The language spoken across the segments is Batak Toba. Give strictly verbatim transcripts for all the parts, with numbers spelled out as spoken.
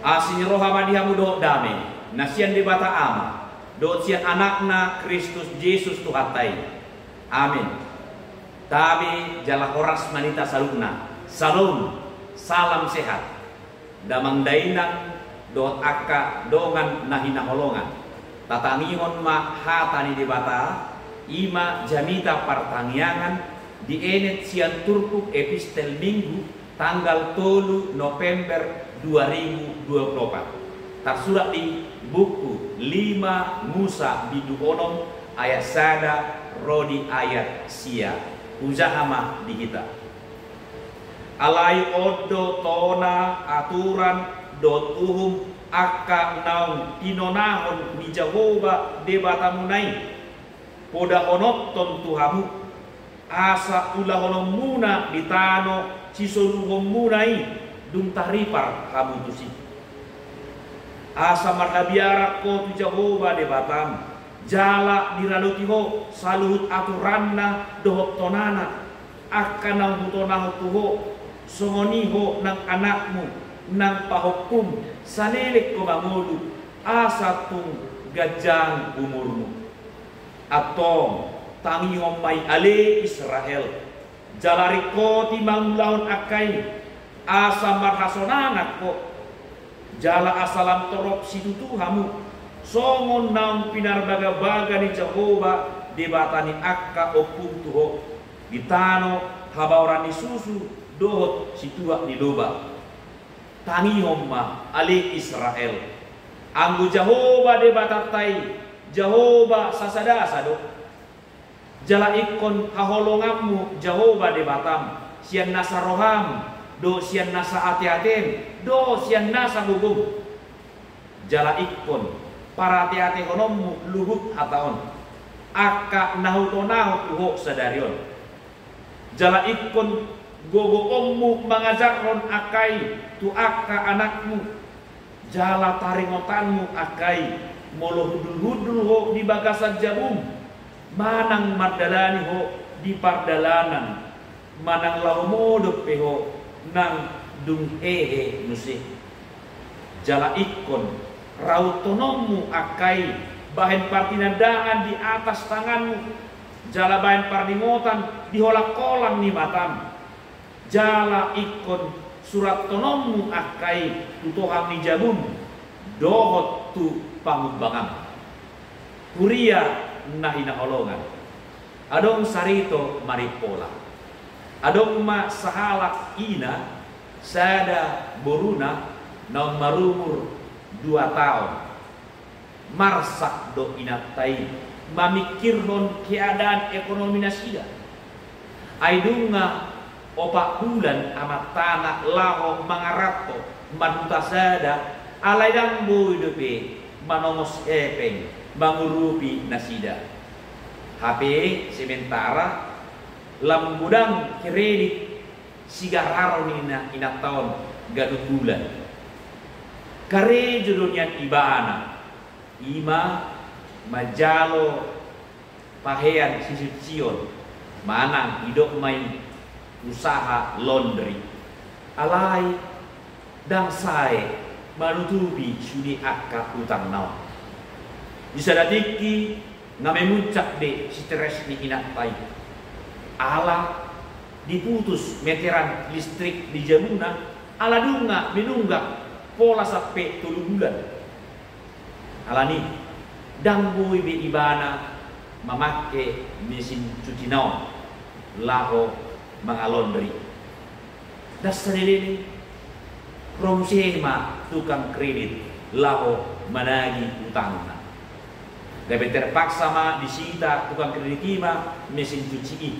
Asi ni roha ma di hamu dohot dame, na sian Debata Ama, dohot sian Anakna Kristus Jesus Tuhanta i. Amin. Tabe jala horas ma di hita saluhutna. Salom, salam sehat. Damang dainang dohot angka dongan na hinaholongan. Tatangihon ma hata ni Debata, i ma jamita partangiangan, dienet sian turpuk epistel Minggu, tanggal tolu November dua ribu dua puluh opat. Tarsurat di buku lima Musa bindu onom ayat sada ro di ayat sia. Hujaha ma di hita. Alai on do tona, aturan dohot uhum angka naung tinonahon ni Jahowa Debatamuna i, podahononhon tu hamu, asa ulahononmuna di tano sisoluhonmuna i, dung taripar hamu tusi. Asa marhabiaran ho tu Jahowa Debatam, jala diradoti ho saluhut aturanna dohot tonana, angka naung hutonahon tu ho, songon i ho nang anakmu, nang pahompum, saleleng ho mangolu, asa tung ganjang umurmu. Antong, tangihon ma i ale Israel, jala ringkoti mangulahon angka i, asa marhasonangan ho, jala asa lam torop situtu hamu, songon naung pinarbagabaga ni Jahowa Debata ni angka ompum tu ho, di tano habaoran ni susu dohot situak ni loba. Tangihon ma ale Israel, anggo Jahowa Debatanta i, Jahowa sasadasa do. Jala ingkon haholonganmu Jahowa Debatam, sian nasa roham, dohot sian nasa ateatem, dohot sian nasa gogom. Jala ingkon parateatehononmu luhut hata on, angka na hutonahon tu ho sadari on. Jala ingkon gogoonmu mangajarhon angka i tu angka anakmu, jala taringotanmu angka i, molo hundulhundul ho di bagasan jabum, manang mardalani ho di pardalanan, manang laho modom pe ho nang dung hehe muse. Jala ingkon rauthononmu angka i bahen partinandaan di atas tanganmu, jala bahen parningotan di holangholang ni matam. Jala ingkon surathononmu angka i tu tohang ni jabum dohot tu pangumbangam. Huria na hinaholongan, adong sarito marimpola. Adong ma sahalak ina, sada boruna naung marumur dua taon. Marsak do inanta i mamingkirhon keadaan ekonomi nasida. Ai nunga opat bulan amantana laho mangaranto marhuta sada, alai ndang boi dope manongos hepeng mangurupi nasida. Hape sementara lam godang kredit sigararon ni inanta on ganup bulan. Karejo do nian ibana, i ma manjalo pahean sisucion, manang didok ma i usaha laundry. Alai ndang sae manutupi sude angka utangna on. Di sada tingki nga memuncak be stres ni inanta i. Ala diputus meteran listrik di jabuna, ala nunga menunggak pola sampe tolu bulan. Alani ndang boi be ibana mamake mesin cuci na on laho mangalondri. Ndang saleleng, ro muse ma tukang kredit laho managi utangna. Gabe terpaksa ma disita tukang kredit i ma mesin cuci i.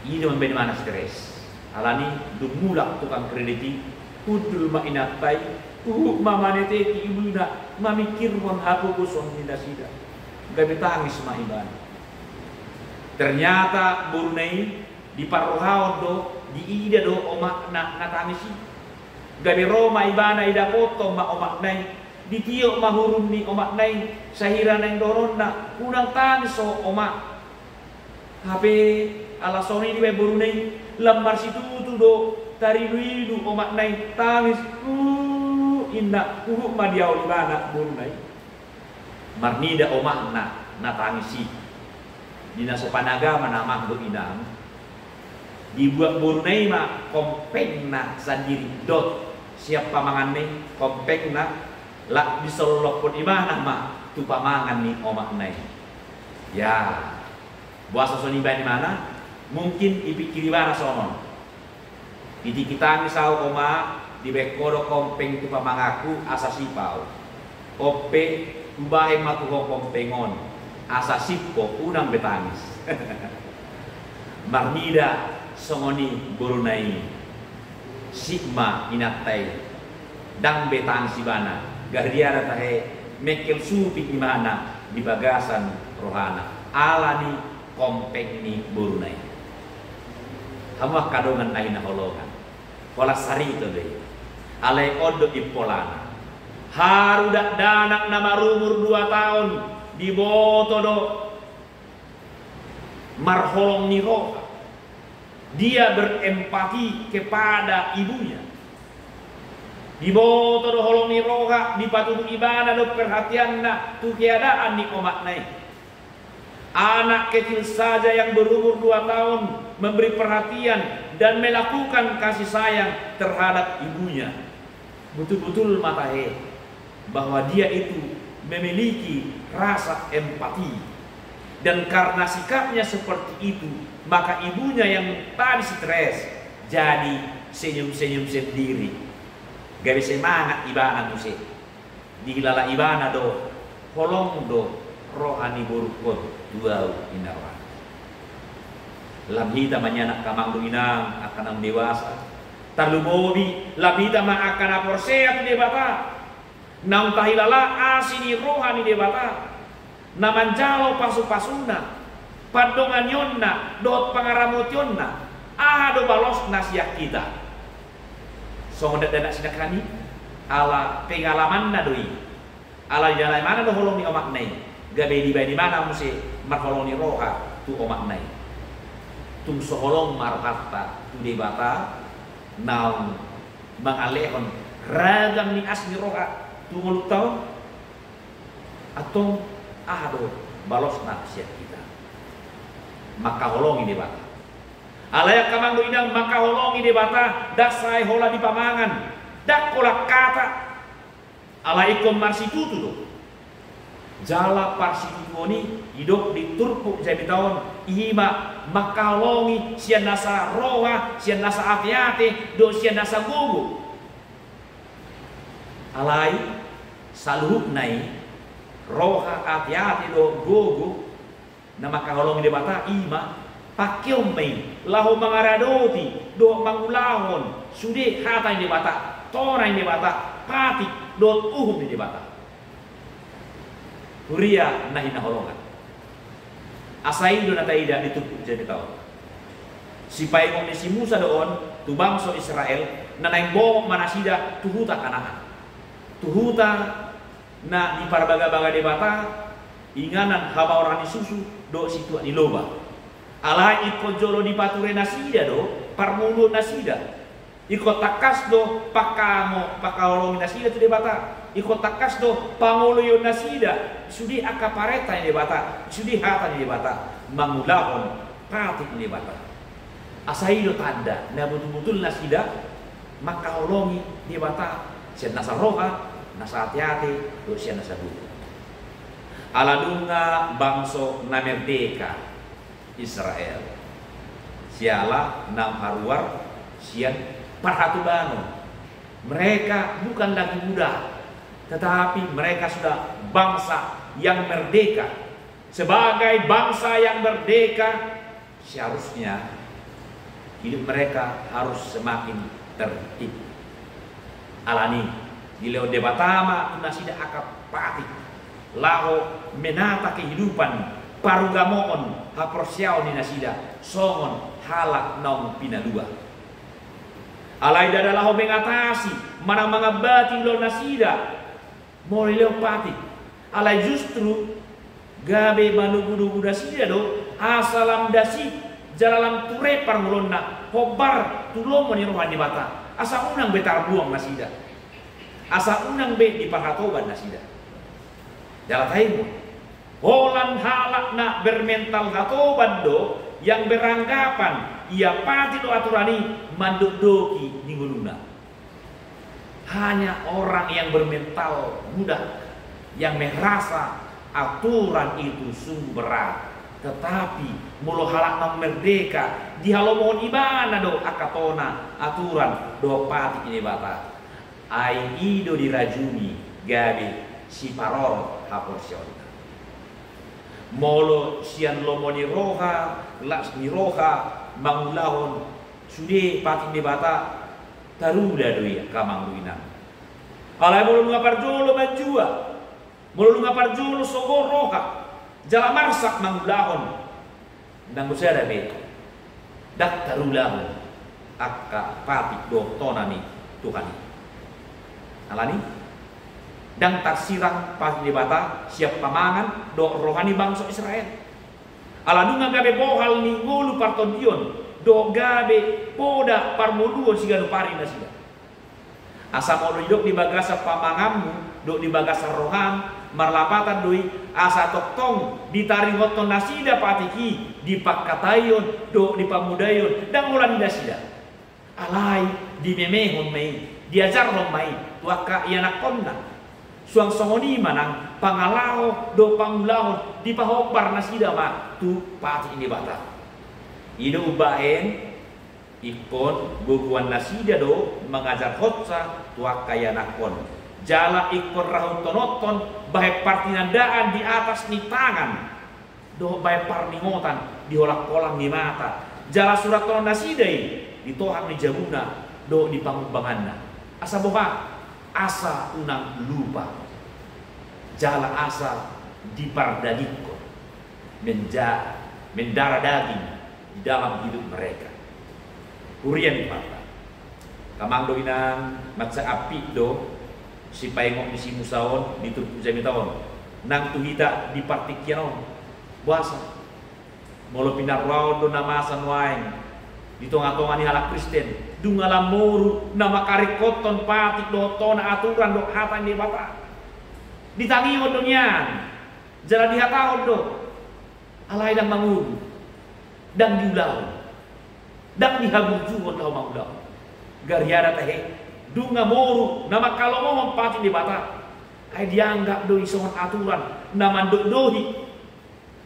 I do mambahen ibana stres. Alani dung mulak tukang kredit i, hundul ma inanta i, huhut ma maneteki ibana mamingkirhon hapogoson ni nasida. Gabe tangis ma ibana. Ternyata boruna i diparrohahon do, diida do omakna na tangis i. Gabe ro ma ibana, idapothon ma omakna i, ditiop ma hurung ni omakna i, sahira naeng dohononna, unang tangis ho omak. Hape ala songon i dibaen boruna i, lam marsitutu do tarinuinu omakna i, tangis. ninna, huhut ma diaul ibana boruna i. Marnida omakna na tangis i. Di na so panagama na amang dohot inang, dibuat boruna i ma kompengna sandiri dohot sian pamanganna i, kompengna, laos disollophon ibana ma tu pamangan ni omakna i. Ya, boasa songon i dibaen ibana? Mungkin dipikir ibana songon on: Di tingki tangis ahu, oma, dibaen ho do kompeng tu pamanganku asa sip ahu. On pe, hubaen ma tu ho kompeng on asa sip ho, unang be tangis. Marnida songon i boruna i, sip ma inanta i. Ndang be tangis ibana, gariada tahe mengkel suping ibana di bagasan rohana ala ni kompeng ni boruna i. Hamu angka dongan na hinaholongan, holan sarito do i. Alai on do impolana. Haru dakdanak na marumur dua taon diboto do marholong ni roha. Dia berempati kepada ibunya. Diboto do holong ni roha, dipatudu ibana do perhatianna tu keadaan ni omakna i. Anak kecil saja yang berumur dua tahun memberi perhatian dan melakukan kasih sayang terhadap ibunya. Betul-betul ma tahe bahwa dia itu memiliki rasa empati. Dan karena sikapnya seperti itu, maka ibunya yang tadi stres jadi senyum-senyum sendiri. Gabe semangat ibana muse. Dihilala ibana do, holong do roha ni borungkon tu ahu, ninna rohana. Lam hita ma nian angka amang dohot inang, angka naung dewasa, tarlumobi lam hita ma angka na porsea tu Debata, naung tahilala asi ni roha ni Debata, na manjalo pasu-pasuna, pandonganionna dohot pangaramotionna, aha do balosna sian hita? Songon dakdanak si nangkaning, ala pengalamanna do i. Ala dihilala ibana do holong ni omakna i, gabe dibaen ibana muse marholong ni roha tu omakna i. Tung so holong ma rohanta tu Debata naung mangalehon ragam ni asi ni roha tu ngolunta on? Antong aha do balosna sian hita? Mangkaholongi Debata. Alai angka amang dohot inang, mangkaholongi Debata ndang sai holan di pamangan, ndang holan hata. Alai ingkon marsitutu do. Jala parsitutuon i didok di turpuk jamita on, i ma mangkaholongi sian nasa roha, sian nasa ate-ate dohot sian nasa gogo. Alai saluhutna i, roha, ate-ate dohot gogo na mangkaholongi Debata, i ma pangkeon ma i laho mangaradoti dohot mangulahon sude hata ni Debata, tora ni Debata, patik dohot uhum ni Debata. Huria na hinaholongan, asa i do na taida di turpuk jamita on. Sipaingot ni si Musa do on tu bangso Israel, na naeng bongot ma nasida tu huta Kanaan, tu huta na diparbagabaga Debata, inganan hamaoran ni susu dohot situak ni loba. Alai ingkon jolo dipature nasida do parngoluon nasida. Ingkon tangkas do pangka-, pangkaholongi nasida tu Debata. Ingkon tangkas do pangoloion nasida sude angka parenta ni Debata, sude hata ni Debata, mangulahon patik ni Debata. Asa i do tanda na botul-botul nasida mangkaholongi Debata sian nasa roha, nasa ate-ate dohot sian nasa gogo. Ala nunga bangso na merdeka Israel, siala naung haruar sian parhatobanon. Mereka bukan lagi budak, tetapi mereka sudah bangsa yang merdeka. Sebagai bangsa yang merdeka, seharusnya hidup mereka harus semakin tertib. Alani i, dilehon Debata ma tu nasida angka patik laho menata kehidupan, parugamoon haporseaon ni nasida songon halak naung pinalua. Alai ndada laho mengatasi manang mangambati ulaon nasida molo dilehon patik. Alai justru gabe manugu-nugu nasida do asa lam dasip jala lam ture parngoluonna, hombar tu lomo ni roha ni Debata, asa unang be tarbuang nasida. Asa unang be diparhatoban nasida. Jala taingot, holan halak na bermental hatoban do, yang beranggapan ia patik do aturan i mandokdoki di ngoluna. Hanya orang yang bermental budak, yang merasa aturan itu sungguh berat. Tetapi molo halak na merdeka, dihalomohon ibana do angka tona aturan dohot patik ni Debata. Ai i do dirajumi gabe siparorot haporseaonna. Molo sian lomo ni roha, las ni roha, mangulahon sude patik ni Debata, tarula do i, angka amang dohot inang. Alai molo nunga parjolo manjua, molo nunga parjolo sogo roha, jala marsak mangulahon, ndang muse da be, ndang tarulahon angka patik dohot tona ni Tuhan i. Alani, ndang tarsirang patik ni Debata sian pamangan dohot roha ni bangso Israel. Ala nunga gabe bohal ni ngolu partondion, dohot gabe poda parngoluon siganup ari nasida. Asa molo didok di bagasan pamanganmu, dohot di bagasan roham, marlapatan do i, asa tongtong ditaringothon nasida patik i, di pangkataion, dohot di pamodaion, ndang holan i nasida. Alai dimemehon ma i, diajarhon ma i tu angka ianakhonna. Suang songon i ma nang pangalaho dohot pangulahon dipahombar nasida ma tu patik ni Debata. I do umbahen ingkon gogoan nasida do mangajarhonsa tu angka ianakhon. Jala ingkon rahuthononhon bahen partinandaan di atas ni tangan, dohot bahen parningotan di holangholang ni mata, jala surathon nasida i di tohang ni jabuna dohot di pangumbanganna. Asa boha? Asa unang lupa, jala asa dipardagingkon, menja-, mendarah daging di dalam hidup mereka. Huria ni Tuhanta. Angka amang dohot inang, mansai ampit do sipaingot ni si Musa on di turpuk jamita on nang tu hita di partingkian on. Boasa? Molo pinarrohaon do na masa nuaeng di tongatonga ni halak Kristen, dung ala moru na mangkaringkothon patik dohot tona aturan dohot hata ni Debata. Ditangihon do nian, jala dihatahon do. Alai ndang mangolu, ndang diulahon, ndang dihaburjuhon laho mangulahon. Gariada tahe, dung na moru na manghalomohon patik ni Debata, ai dianggap do i songon aturan na mandokdohi.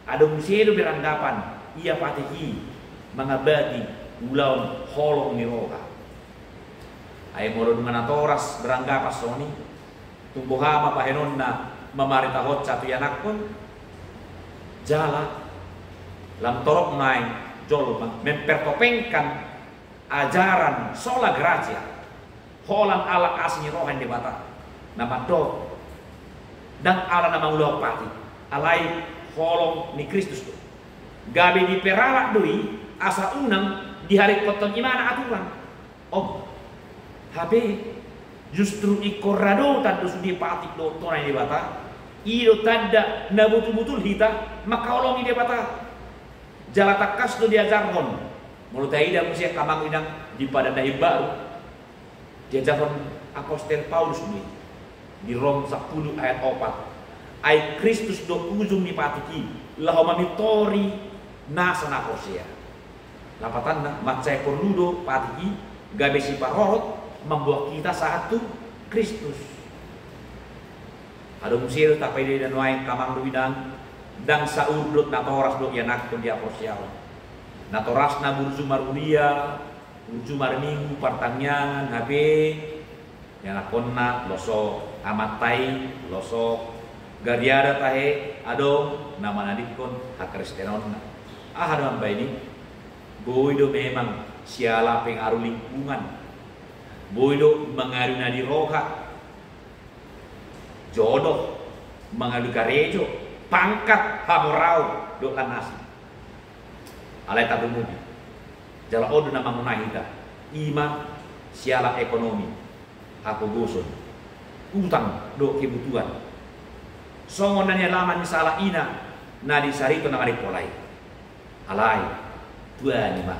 Adong muse do beranggapan ia patik i mangambati ulaon holong ni roha. Ai molo nunga natoras beranggapan songon i, tung boha ma bahenonna mamaritahonsa tu ianakhon? Jala lam torop nuaeng jolma mempertopengkan ajaran sola gratia, holan ala asi ni roha ni Debata, na mandok ndang ala na mangulahon patik, alai holong ni Kristus do. Gabe diperalat do i asa unang diharingkothon ibana aturan. Oh, hape justru ingkon radotan do sude patik dohot tona ni Debata. I do tanda na butulbutul hita mangkaholongi Debata. Jala tangkas do diajarhon, molo taida muse angka amang inang di Padan na Imbaru, diajarhon apostel Paulus do i di Rom sampulu ayat opat. Ai Kristus do ujung ni patik i laho mamintori nasa na porsea. Lapatanna, mansai porlu do patik i gabe siparorot mamboan hita sahat tu Kristus. Adong muse do tapaida-ida nuaeng angka amang dohot inang, ndang saurdot natoras do ianakhon di haporseaon. Natorasna burju marhuria, burju marminggu, partangiangan, hape ianakhonna losok, amanta i losok. Gariada tahe adong na manadingkon hakristenonna. Aha do mambaen i? Boi do memang siala pengaruh lingkungan. Boi do mangadu na di roha. Jodoh, mangadu karejo, pangkat, hamoraon, dohot lan na asing. Alai tarlumobi, jala on do na mangonai hita, i ma siala ekonomi, hapogoson, utang dohot kebutuhan. Songon na nialaman ni sahalak ina na di sariton na marimpolai. Alai, tuani ma,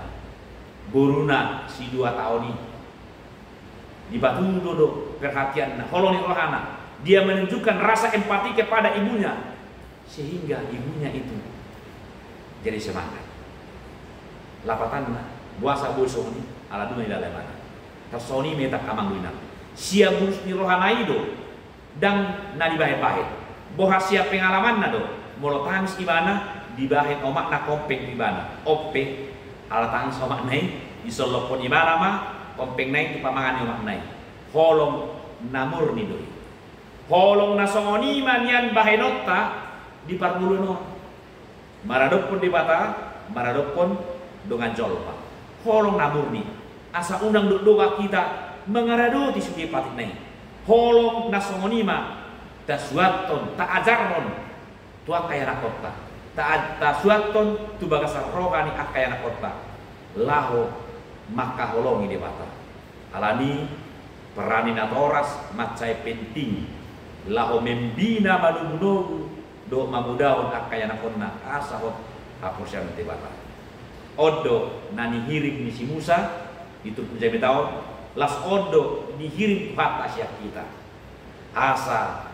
boruna sidua taon i, Dipatudu do perhatianna, holong ni rohana. Dia menunjukkan rasa empati kepada ibunya, sehingga ibunya itu jadi semangat. Lapatanna, boasa boi songon i? Ala dung na dilala ibana. Tarsongon i ma hita, amang dohot inang. Sian bulus ni rohana i do, ndang na dibahen-bahen. Boha sian pengalamanna do, molo tangis ibana, dibahen omakna kompeng tu ibana. On pe, ala tangis omakna i, disollophon ibana ma kompengna i tu pamangan ni omakna i. Holong na murni do i. Holong na songon i ma nian bahenonta di parngoluon on. Maradophon Debata, maradophon dongan jolma. Holong na murni. Asa unang dokdok hita mangaradoti sude patikna i. Holong na songon i ma tasuanhon, taajarhon tu angka ianakhonta. Ta-, tasuanhon tu bagasan roha ni angka ianakhonta laho mangkaholongi Debata. Alani, peran ni natoras mansai penting laho membina manogunogu dohot mamodahon angka ianakhonna asa hot haporseaon Debata. On do na nihirim ni si Musa di turpuk jamita on, laos on do dihirim Tuhanta sian hita. Asa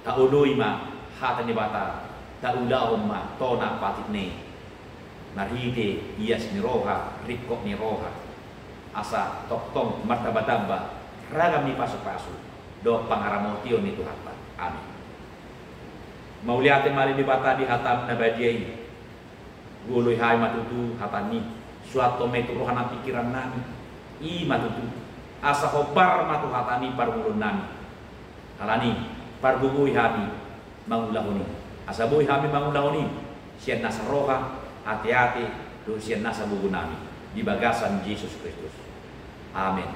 taoloi ma hata ni Debata, taulahon ma tona patikna i marhite ias ni roha, ringkot ni roha, asa tongtong martambatamba ragam ni pasupasu dohot pangaramotion ni Tuhanta. Amin. Mauliate ma ale Debata di hataM na badia i. Goloi hami ma tutu hataM i, suanhon ma i tu roha nang pingkirannami. I ma tutu, asa hombar ma tu hataMi parngoluonnami. Alani, pargogoi hami mangulahon i, asa boi hami mangulahon i sian nasa roha, ateate, dohot sian nasa gogonami, di bagasan Jesus Kristus. Amen.